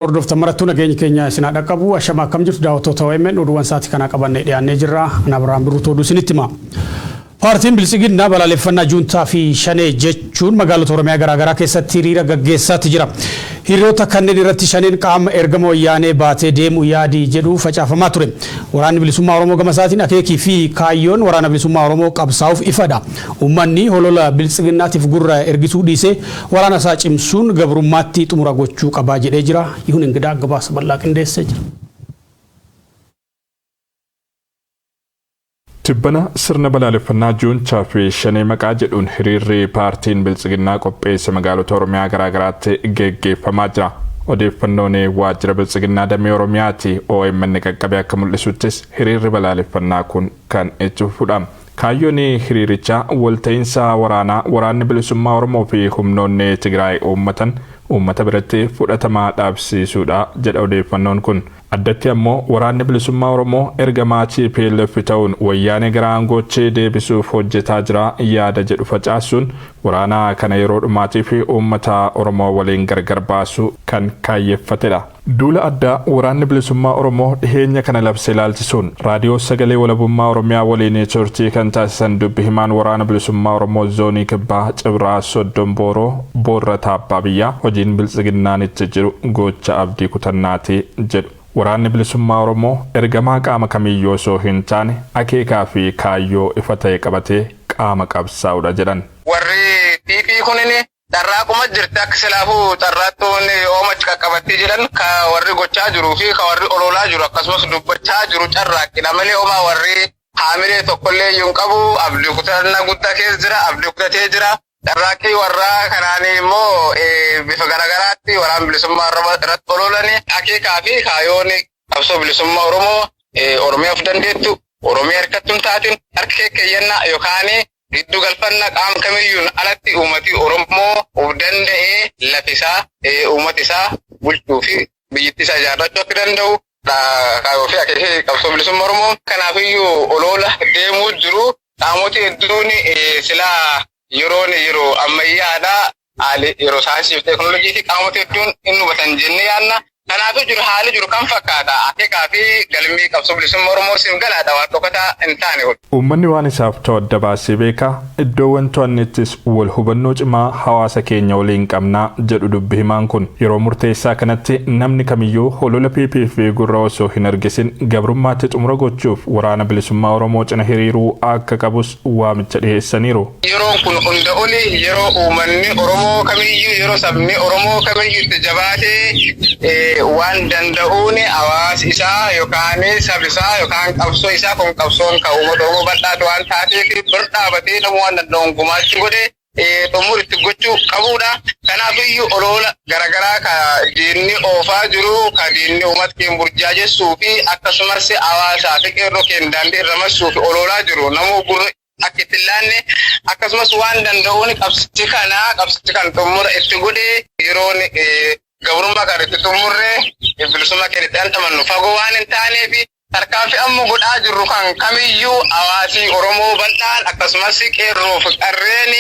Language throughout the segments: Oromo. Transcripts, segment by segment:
Hordoftan marattuu nageenyi keenya isin haa dhaqqabu. Ashama akkam jirtu daawwattoota OMN oduuwwan sa'aatii kanaa qabannee dhiyaannee jirra. Ana Abiraam Birruutu oduu isinitti hima. Paartiin Biltsiginnaa balaaleffannaa Juuntaa fi Shanee jechuun magaalota Oromiyaa garaagaraa keessatti hiriira gaggeessaatti jira. Hiriirota kanneen irratti Shaneen qaama ergama Wayyaanee baatee deemu yaadi jedhu facaafamaa ture. Waraanni Bilisummaa Oromoo gama isaatiin akeekii fi kaayyoon Waraana Bilisummaa Oromoo qabsaa'uuf ifadha. Uummanni holola Biltsiginnaatiif gurra ergisuu dhiisee waraana isaa cimsuun gabrummaatti xumura gochuu qaba jedhee jira. Yihun Ingidaa gabaasa bal'aa qindeessee jira. Tibbana sirna balaaleffannaa Juunchaa fi Shanee maqaa jedhuun hiriirri paartiin Biltsiginnaa qopheesse magaalota Oromiyaa garaagaraatti geggeeffamaa jira. Odeeffannoon waajjira Biltsiginnaa damee Oromiyaati OMN qaqqabe akka mul'isuttis hiriirri balaaleffannaa kun kan itti fufudha. Kaayyoon hiriirichaa walta'iinsa waraanaa waraanni bilisummaa Oromoo fi humnoonni Tigraay uummatan uummata biratti fudhatama dhaabsiisuudha jedha odeeffannoon kun. Addatti ammoo waraanni bilisummaa Oromoo ergamaa TPLF ta'uun wayyaanee gara aangootti deebisuuf hojjetaa jira yaada jedhu facaasuun waraana kana yeroo dhumaatiif uummata Oromoo waliin gargar baasuu kan kaayyeffatedha. Duula addaa waraanni bilisummaa Oromoo dhiheenya kana labse ilaalchisuun raadiyoo sagalee walabummaa Oromiyaa waliin turtii kan taasisan dubbi himaan waraana bilisummaa Oromoo zoonii kibbaa Cibraa Soddom Booroo Boorrataa Abbaa Biyyaa hojiin biltsiginnaan itti jiru gocha abdii kutannaati jedhu. Waraanni bilisummaa Oromoo ergamaa qaama kamiyyuu osoo hin taane akeekaa fi kaayyoo ifa ta'e qabatee qaama qabsaa'udha jedhan. Warri PP kunin carraaquma jirti akka silaafuu carraattuun oomachi qaqqabattee jedhan ka warri gochaa jiruu fi ka warri ololaa jiru akkasumas dubbachaa jiru carraaqqidha malee homaa warri haamilee tokkollee iyyuu hin qabu abdii kutannaa guddaa keessa jira abdii kutatee jira. Carraaqqii warraa kanaan immoo bifa garaagaraatti waraan bilisummaa irratti ololani akeekaa fi kaayoon qabsoo bilisummaa Oromoo Oromiyaa of dandeettu Oromiyaa harkatti hin taatin harka keekkeeyyannaa yookaan giddu galfanna qaama kamiyyuun alatti uummati Oromoo of danda'ee lafisaa uummata isaa bulchuu fi biyyattii isaa ijaarrachuu akka danda'u kaayyoo fi akeekii qabsoo bilisummaa Oromoo. Kanaafiyyuu oloola deemuu jiru qaamoti hedduun silaa yeroon yeroo ammayyaadha. Yeroo saayinsii fi teekinooloojii fi qaamoti hedduun hin hubatan jennee yaadna. Kanaafuu jiru haalli jiru kan fakkaata. Akeekaa fi galmii qabsoo bilisummaa Oromoo siif galaadha waan dhokataa hin taane kun. Uummanni waan isaaf ta'u adda baasee beeka. Iddoowwan to'annettis wal hubannoo cimaa hawaasa keenya waliin qabnaa jedhu dubbi himaan kun. Yeroo murteessaa kanatti namni kamiyyuu holola PP fi gurra osoo hin argisin gabrummaatti xumura gochuuf waraana bilisummaa Oromoo cina hiriiruu akka qabus waamicha dhiheessaniiru. Yeroon kun hunda oli yeroo uummanni Oromoo kamiyyuu yeroo sabni Oromoo kamiyyuu itti jabaatee waan danda'uun hawaasi isaa yookaan sabi isaa yookaan qabsoo isaa kun qabsoon kan uummata Oromoo bal'aatu waan taateef bir dhaabatee namuu waan danda'uun gumaachuu godhe xumur itti gochuu qabudha. Kanaafiyyuu oloola garaagaraa ka diinni oofaa jiru ka diinni uummata keenya burjaajessuu fi akkasumas hawaasaa fi qeerroo keenya daandii irra marsuu fi oloolaa jiru namuu gurra akka itti laanne akkasumas waan danda'uun qabsichi kana qabsichi kan xumura itti godhe yeroon gabrummaa kan itti xumurre bilisummaa keenya itti dhandhamannu fagoo waan hin taaneef tarkaanfii amma godhaa jirru kan kamiyyuu hawaasi Oromoo bal'aan akkasumas qeerroo fi qarreen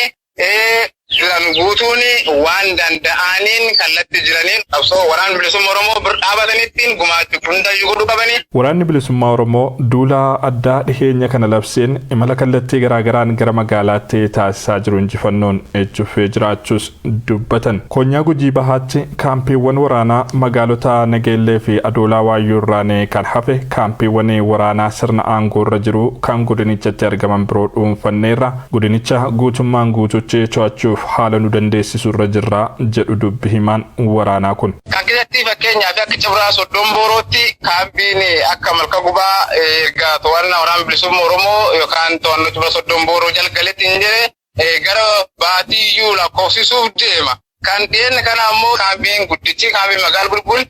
jiran guutuun waan danda'aniin kallattii jiraniin qabsoo waraana bilisummaa Oromoo bir dhaabatanittiin gumaachuu hundayyuu godhuu qabani. Waraanni bilisummaa Oromoo duula addaa dhiheenya kana labseen imala kallattii garaagaraan gara magaalaatti taasisaa jiru injifannoon itti fufee jiraachuus dubbatan. Konyaa Gujii Bahaatti kaampiiwwan waraanaa magaalota Nageellee fi Adoolaa Waayyuu irraan kan hafe kaampiiwwan waraanaa sirna aangoo irra jiru kan godinichatti argaman biroo dhuunfanneerra. Godinicha guutummaan guututti to'achuuf haala nu dandeessisu irra jirra jedhu dubbi himaan waraanaa kun. Kan keessatti fakkeenyaaf akka Cibraa Soddom Boorootti kaampiin akka Malka Gubaa erga to'annaa waraana bilisummaa Oromoo yookaan to'annoo Cibraa Soddom Booroo jalgaletti hin jedhe gara baatiyyuu lakkoofsisuuf deema. Kan dhiyeenya kana ammoo kaampiin guddichi kaampiin magaala Bulbul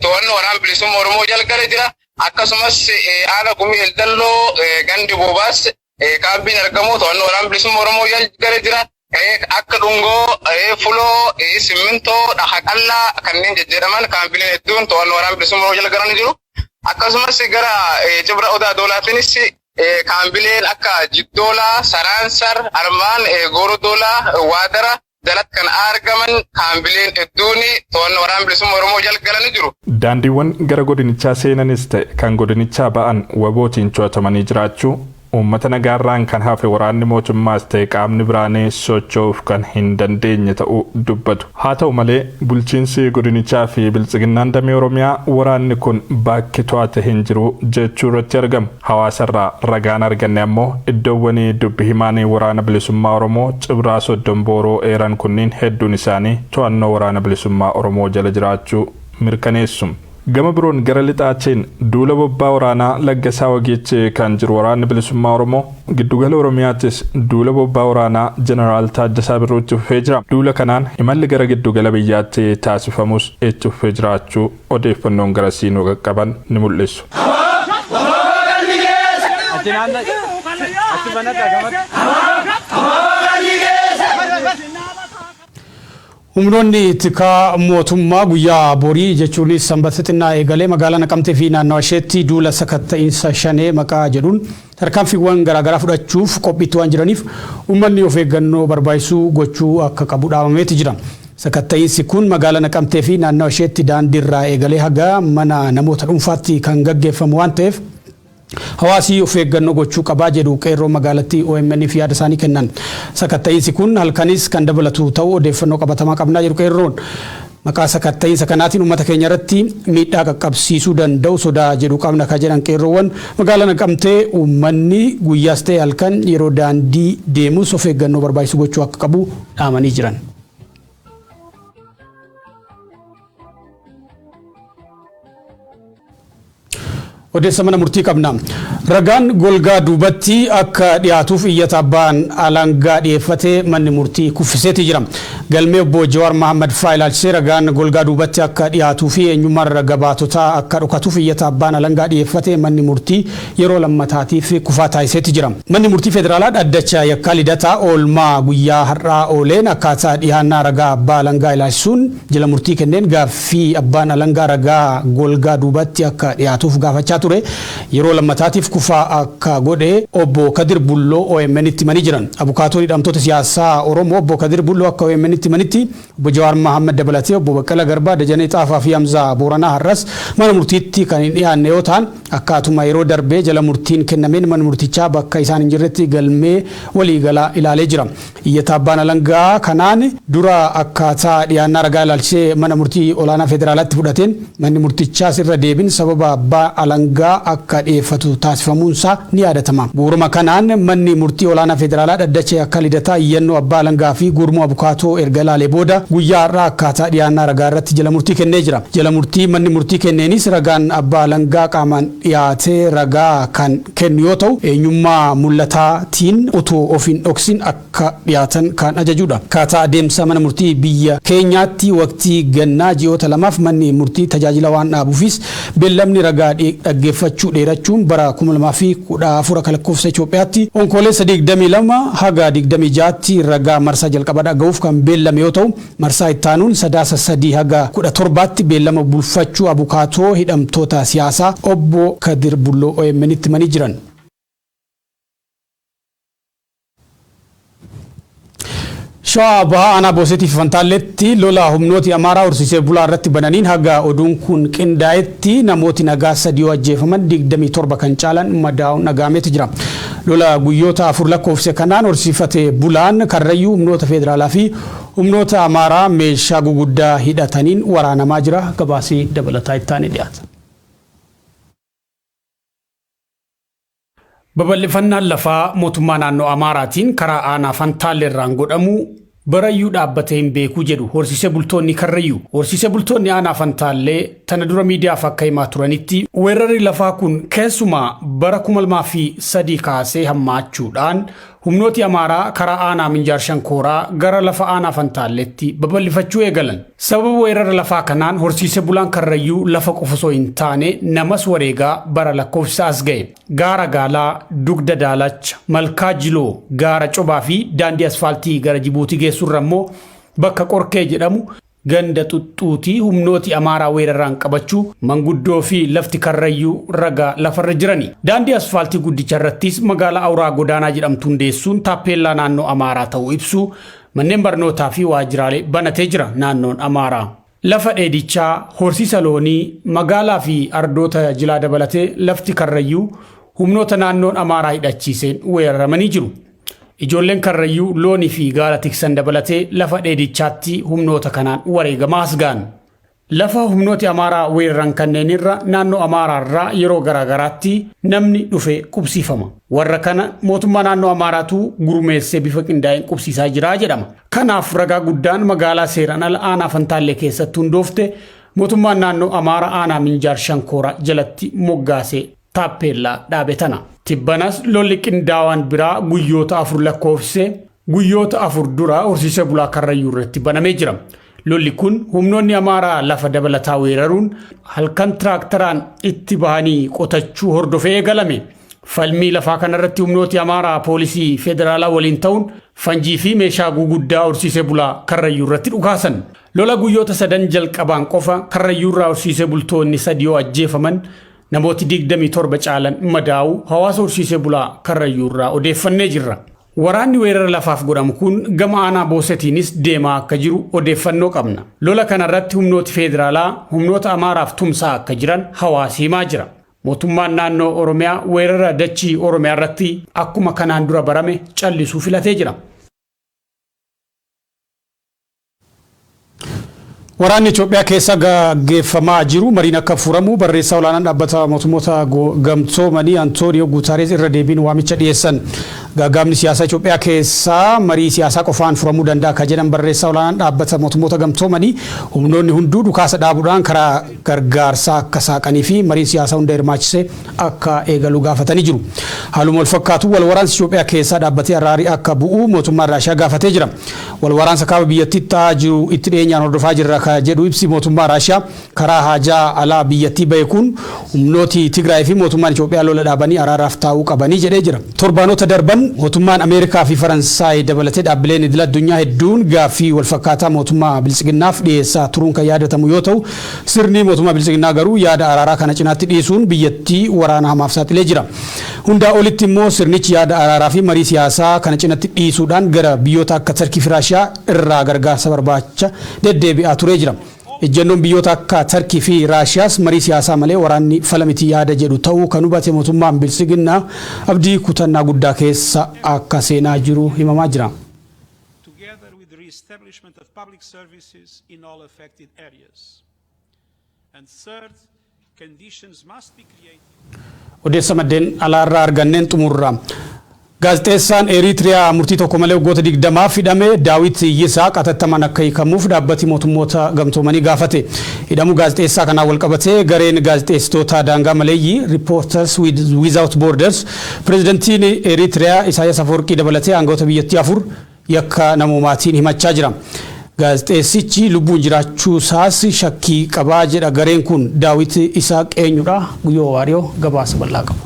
to'annoo waraana bilisummaa Oromoo jalgale jira. Akkasumas haala gumii Eldalloo gandi Boobaas kaampiin argamu to'annoo waraana bilisummaa Oromoo jalgale jira. Akka dhungoo, fuloo, simmintoo, dhaha qallaa kanneen jejjedhaman kaampileen hedduun to'annoo waraana bilisummaa Oromoo jala galanii jiru. Akkasumas gara Cibra Odaa Doolaatiinis kaampileen akka Jiddoolaa, Saraansar, Armaan, Goorodoolaa, Waadara Jalatti kan argaman kaambileen hedduun to'annoo Waraana Bilisummaa Oromoo jala galanii jiru. Daandiiwwan gara godinichaa seenanis ta'e kan godinichaa ba'an WBOtiin to'atamanii jiraachuu, uummata nagaarraan kan hafe waraanni mootummaas ta'e qaamni biraanee socho'uuf kan hin dandeenye ta'uu dubbatu. Haa ta'u malee, bulchiinsi godinichaa fi Biltsiginnaan damee Oromiyaa waraanni kun bakki to'ate hin jiru jechuu irratti argamu. Hawaasarraa ragaan arganne ammoo iddoowwan dubbi himaan Waraana Bilisummaa Oromoo Cibraa Soddom Booroo eeran kunniin hedduun isaanii to'annoo Waraana Bilisummaa Oromoo jala jiraachuu mirkaneessu. Gama biroon gara lixaatiin duula bobbaa waraanaa Laggasaa Wagiichi kan jiru Waraanni Bilisummaa Oromoo giddugala Oromiyaattis duula bobbaa waraanaa Jeneraal Taaddasaa Birruutti fufee jira. Duula kanaan imalli gara giddugala biyyaatti taasifamus itti fufee jiraachuu odeeffannoon garasii nu qaqqaban ni mul'isu. Humnoonni tikaa mootummaa guyyaa borii, jechuunis Sanbata xinnaa eegalee, magaalaa Naqamtee fi naannawa isheetti duula sakatta'iinsa Shanee maqaa jedhuun tarkaanfiiwwan garaagaraa fudhachuuf qophiitti waan jiraniif, uummanni of eeggannoo barbaachisuu gochuu akka qabu dhaamameeti jira. Sakatta'iinsi kun magaalaa Naqamtee fi naannawa isheetti daandiirraa eegalee haga mana namoota dhuunfaatti kan gaggeeffamu waan ta'eef, hawaasi of eeggannoo gochuu qabaa jedhu qeerroo magaalattii OMN fi yaada isaanii kennan. Sakatta'iinsi kun halkanis kan dabalatu ta'uu odeeffannoo qabatamaa qabnaa jedhu qeerroon. Maqaa sakatta'iinsa kanaatiin uummata keenya irratti miidhaa qaqqabsiisuu danda'u sodaa jedhu qabna kan jedhan qeerroowwan magaalaa Naqamtee, uummanni guyyaas ta'e halkan yeroo daandii deemus of eeggannoo barbaachisu gochuu akka qabu dhaamanii jiran. Odeessa mana murtii qabna. Ragaan golgaa duubatti akka dhiyaatuuf iyyata abbaan alangaa dhiyeeffate manni murtii kuffiseeti jira. Galmee obbo Jawaar Mahammad faa ilaalchisee ragaan golgaa duubatti akka dhiyaatuu fi eenyummaan raga baatotaa akka dhokatuuf iyyata abbaan alangaa dhiyeeffate manni murtii yeroo lammataatiif kufaa taasiseeti jira. Manni murtii federaalaa dhaddacha yakkaa Lidataa oolmaa guyyaa har'aa ooleen akkaataa dhiyaannaa ragaa abbaa alangaa ilaalchisuun jala murtii kenneen, gaaffii abbaan alangaa ragaa golgaa duubatti akka dhiyaatuuf gaafachaa ture yeroo lammataatiif kufaa akka godhe obbo Kadir Bulloo OMN itti himanii jiran. Abukaatoon hidhamtoota siyaasaa Oromoo obbo Kadir Bulloo akka OMN itti himanitti, obbo Jawaar Mahammad dabalatee obbo Baqqalaa Garbaa, Dajanee Xaafaa fi Hamzaa Booranaa har'as mana murtiitti kan hin dhiyaanne yoo ta'an, akkaatuma yeroo darbee jala murtiin kennameen mana murtichaa bakka isaan hin jirretti galmee waliigalaa ilaalee jira. Iyyata abbaan alangaa kanaan dura akkaataa dhiyaannaa ragaa ilaalchisee mana murtii olaanaa federaalaatti fudhateen manni murtichaas irra deebin sababa abbaa alangaa akka dhiyeeffatu taasifamuunsaa ni yaadatama. Bu'uuruma kanaan manni murtii olaanaa federaalaa dhaddacha yakka Lidataa iyyannoo abbaa alangaa fi gurmuu abukaatoo erga ilaalee booda guyyaa har'aa akkaataa dhiyaannaa ragaa irratti jala murtii kennee jira. Jala murtii manni murtii kenneenis ragaan abbaa alangaa qaamaan dhiyaatee ragaa kan kennu yoo ta'u, eenyummaa mul'ataatiin utuu of hin dhoksin akka dhiyaatan kan ajajudha. Akkaataa adeemsa mana murtii biyya keenyaatti waqtii gannaa ji'oota lamaaf manni murtii tajaajila waan dhaabuufis beellamni ragaa dhaggeeffachuu dheerachuun bara 2014 akka lakkoofsa Itoophiyaatti Onkololeessa 22 haga 26tti ragaa marsaa jalqabaa dhaga'uuf kan beellame yoo ta'u, marsaa ittaanuun Sadaasa 3 haga 17tti beellama bulfachuu abukaatoo hidhamtoota siyaasaa obbo Kadir Bulloo OMN itti himanii jiran. Shawaa Bahaa aanaa Boosetii fi Fantaalleetti lola humnooti Amaaraa horsiisee bulaa irratti bananiin haga oduun kun qindaa'etti namooti nagaa 3 yoo ajjeefaman, 27 kan caalan madaa'uun dhaga'ameeti jira. Lola guyyoota 4 lakkoofse kanaan horsiifate bulaan Karrayyuu humnoota federaalaa fi humnoota Amaaraa meeshaa guguddaa hidhataniin waraanamaa jira. Gabaasii dabalataa ittaanee dhiyaata. Babal'ifannaan lafaa mootummaa naannoo Amaaraatiin karaa aanaa Fantaalleerraan godhamu barayyuu dhaabbatee hin beekuu jedhu horsiisee bultoonni Karrayyuu. Horsiisee bultoonni aanaa Fantaallee tana dura miidiyaaf akka himaa turanitti, weerarri lafaa kun keessumaa bara 2003 kaasee hammaachuudhaan humnooti Amaaraa karaa aanaa Minjaar Shankooraa gara lafa aanaa Fantaalleetti babal'ifachuu eegalan. Sababa weerara lafaa kanaan horsiisee bulaan Karrayyuu lafa qofa osoo hin taane namas wareegaa bara lakkoofsa as ga'e. Gaara Gaalaa, Dugda Daalacha, Malkaa Jiloo, Gaara Cobaa fi daandii asfaaltii gara Jibuutii geessurra immoo bakka Qorkee jedhamu ganda Xuxxuutii humnooti Amaaraa weeraraan qabachuu manguddoo fi lafti Karrayyuu ragaa lafarra jirani. Daandii asfaaltii guddicha irrattis magaalaa Awuraa Godaanaa jedhamtu hundeessuun taappeellaa naannoo Amaaraa ta'uu ibsu. Manneen barnootaa fi waajjiraalee banatee jira naannoon Amaaraa. Lafa dheedichaa, horsiisa loonii, magaalaa fi ardoota jilaa dabalatee lafti Karrayyuu humnoota naannoon Amaaraa hidhachiiseen weeraramanii jiru. Ijoolleen Karrayyuu loonii fi gaala tiksan dabalatee lafa dheedichaatti humnoota kanaan wareegamaa as ga'an. Lafa humnooti Amaaraa weeraran kanneenirra naannoo Amaaraarraa yeroo garaagaraatti namni dhufe qubsiifama. Warra kana mootummaa naannoo Amaaraatu gurmeessee bifa qindaa'een qubsiisaa jira jedhama. Kanaaf ragaa guddaan magaalaa seeraan ala aanaa Fantaallee keessatti hundoofte mootummaan naannoo Amaaraa aanaa Minjaar Shankoora jalatti moggaasee taappeellaa dhaabe tana. Tibbanas lolli qindaawaan biraa guyyoota 4 lakkoofsise guyyoota 4 dura horsiisa bulaa Karrayyuu irratti banamee jira. Lolli kun humnoonni Amaaraa lafa dabalataa weeraruun halkan tiraaktaraan itti bahanii qotachuu hordofee eegalame. Falmii lafaa kanarratti humnooti Amaaraa poolisii federaalaa waliin ta'uun fanjii fi meeshaa guguddaa horsiisee bulaa Karrayyuu irratti dhukaasan. Lola guyyoota sadan jalqabaan qofa Karrayyuurraa horsiisee bultoonni 3 yoo ajjeefaman namooti 27 caalan madaa'uu hawaasa horsiisee bulaa Karrayyuurraa odeeffannee jirra. Waraanni weerara lafaaf godhamu kun gama aanaa Boosetiinis deemaa akka jiru odeeffannoo qabna. Lola kanarratti humnooti federaalaa humnoota Amaaraaf tumsaa akka jiran hawaasi himaa jira. Mootummaan naannoo Oromiyaa weerara dachii Oromiyaa irratti akkuma kanaan dura barame callisuu filatee jira. Waraanni Itoophiyaa keessa gaggeeffamaa jiru mariin akka furamu barreessaa olaanaan dhaabbata mootummoota gamtoomanii Antooniyoo Guutaarees irra deebiin waamicha dhiyeessan. Gaaga'amni siyaasaa Itoophiyaa keessaa marii siyaasaa qofaan furamuu danda'a kan jedhan barreessaa olaanaan dhaabbata mootummoota gamtoomanii humnoonni hunduu dhukaasa dhaabuudhaan karaa gargaarsaa akka saaqanii fi mariin siyaasaa hunda hirmaachisee akka eegalu gaafatanii jiru. Haaluma wal fakkaatu wal waraansi Itoophiyaa keessaa dhaabbatee araarii akka bu'u mootummaan Raashiyaa gaafatee jira. Wal waraansa kaaba biyyattii ta'aa jiru itti dhiyeenyaan hordofaa jirra ka jedhu ibsi mootummaa Raashiyaa karaa haajaa alaa biyyattii bahe kun humnooti Tigraay fi mootummaan Itoophiyaa lola dhaabanii araaraaf taa'uu qabanii jedhee jira. Torbaanota darban mootummaan Ameerikaa fi Faransaay dabalatee dhaabbileen idil addunyaa hedduun gaaffii walfakkaataa mootummaa Biltsiginnaaf dhiyeessaa turuun kan yaadatamu yoo ta'u sirni mootummaa Biltsiginnaa garuu yaada araaraa kana cinaatti dhiisuun biyyattii waraana hamaaf saaxilee jira. Hundaa olitti immoo sirnichi yaada araaraa fi marii siyaasaa kana cinatti dhiisuudhaan gara biyyoota akka Tarkii fi Raashiyaa irraa gargaarsa barbaacha deddeebi'aa turee jira. Ejjennoon biyyoota akka Tarkii fi Raashiyaas marii siyaasaa malee waraanni fala miti yaada jedhu ta'uu kan hubate mootummaan Biltsiginnaa abdii kutannaa guddaa keessa akka seenaa jiru himamaa jira. Together with the re-establishment of public services in all affected areas. And third, conditions must be created. Odeessa maddeen alaarraa arganneen xumurra. Gaazexeessaan Eritiriyaa murtii tokko malee waggoota 20 hidhame Daawit Yisaaq atattamaan akka hiikamuuf dhaabbati mootummoota gamtoomanii gaafate. Hidhamuu gaazexeessaa kanaan wal qabatee gareen gaazexeessitoota daangaa maleeyyii Reporters Without Borders pirezidantiin Eritiriyaa Isaayyaas Afawarqii dabalatee aangawoota biyyattii 4 yakka namoomaatiin himachaa jira. Gaazexeessichi lubbuun jiraachuu isaas shakkii qabaa jedha gareen kun. Daawit Isaaq eenyudha? Guyyoo Waariyoo gabaasa bal'aa qabu.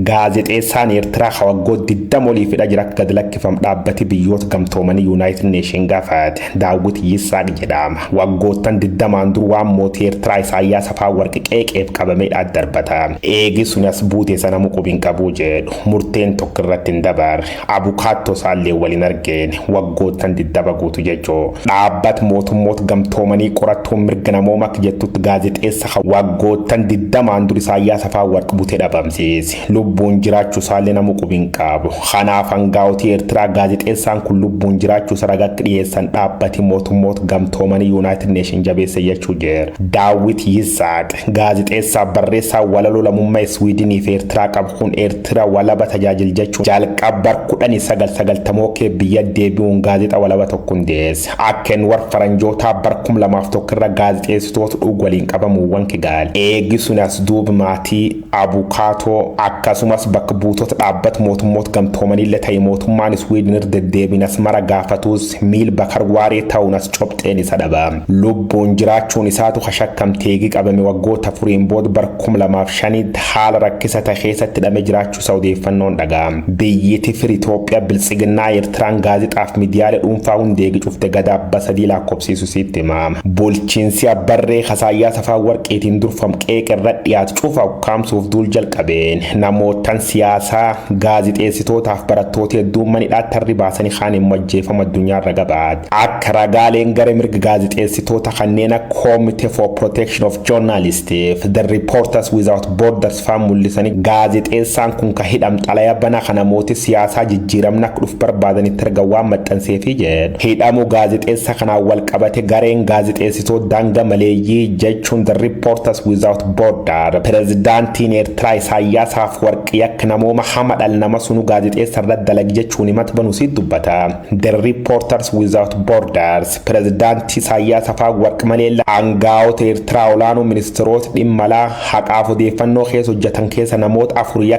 Gaazexeessaan Eertiraa ka waggoota 20 oliif hidha jira akka gad lakkifamu dhaabbati biyyoota gamtoomanii United Nation gaafate. Daawwit Yisaaq jedhama. Waggoottan 20n dur waan mootii Eertiraa Isaayyaas Afawarqi qeeqeef qabamee darbata. Eegi sun as buute sana muqubin qabuu jedhu. Murteen tokko irratti hin dabarre. Abukaattoo isaallee waliin argeen waggoottan 20 guutu jechuu. Dhaabbati mootummoota gamtoomanii qorattuun mirga namooma akka jettutti gaazexeessa waggoottan 20n dur Isaayyaas Afawarqi butee dhabamsiise. Lubbuun jiraachuu isaallee nama qubin qabu. Kanaaf hangaa'otii Eertiraa gaazexeessaan kun lubbuun jiraachuu isa ragatti dhiyeessan dhaabbati mootummoota gamtoomanii United Nation jabeesse jechuu jira. Daawwit Yisaaq gaazexeessaa barreessaa walaloo lammummaa Iswiidinii fi Eertiraa qabu kun Eertiraa walaba tajaajil jechuun jalqaba 1990 kee biyya deebi'uun gaazexa walaba tokko hundeesse. Akka inni warra faranjootaa bar 2001 irra gaazexeessitoota dhugu waliin qabamuuwwan kigaali. Eegi sun as duuba maatii abukaatoo akkasumas bakka buutota dhaabbata mootummoota gamtoomaniillee ta'e mootummaan Iswiidin irra deddeebiin as mara gaafatus miil bakar waaree ta'uun as cobxeen isa dhaba. Lubbuun jiraachuun isaatu hashakkamteegii qabame waggoota 4 booda bar 2005 haala rakkisa ta'e keessatti hidhamee jiraachuu isaa odeeffannoon dhaga'ama. Biyyiti firi Itoophiyaa Biltsiginnaa Eertiraan gaazexaaf miidiyaalee dhuunfaa hundeegi cufte gada abba 3 lakkoofsiisu sitti himama. Bulchiinsi abbarree Isaayyaas Afawarqiitiin durfam qeeqa irra dhiyaatu cufa ukkaamsuuf duul jalqabeen namoota Namootaan siyaasaa, gaazixeessitootaaf barattoota hedduun manidhaatti harri baasanii kaan immoo ajjeefama addunyaarra gabaadha. Akka ragaaleen gara mirga gaazixeessitoota kanneen akka Committee for Protection of Journalists, The Reporters Without Borders faan mul'isanii, gaazixeessaan kun ka hidham xalaya banaa kana namooti siyaasaa jijjiiramna akka dhufu barbaadanitti erga waan maxxanseefi jedhu. Hidhamuu gaazixeessa kanaan wal qabate gareen gaazixeessitoota daanga maleeyyii, jechuun The Reporters Without Border, pirezidaantiin Eertiraa Isaayyaas Afwerqii akka namooma hama dhala nama sunu gaazixeessa irratti dalagi jechuun himata banuu si dubbata. The Reporters Without Borders pirezidaantii Isaayyaas Afwerqii malee aangaa'ota Eertiraa olaanoo ministeerota dhimma alaa, haqaaf odeeffannoo keessa hojjetan keessa namoota afur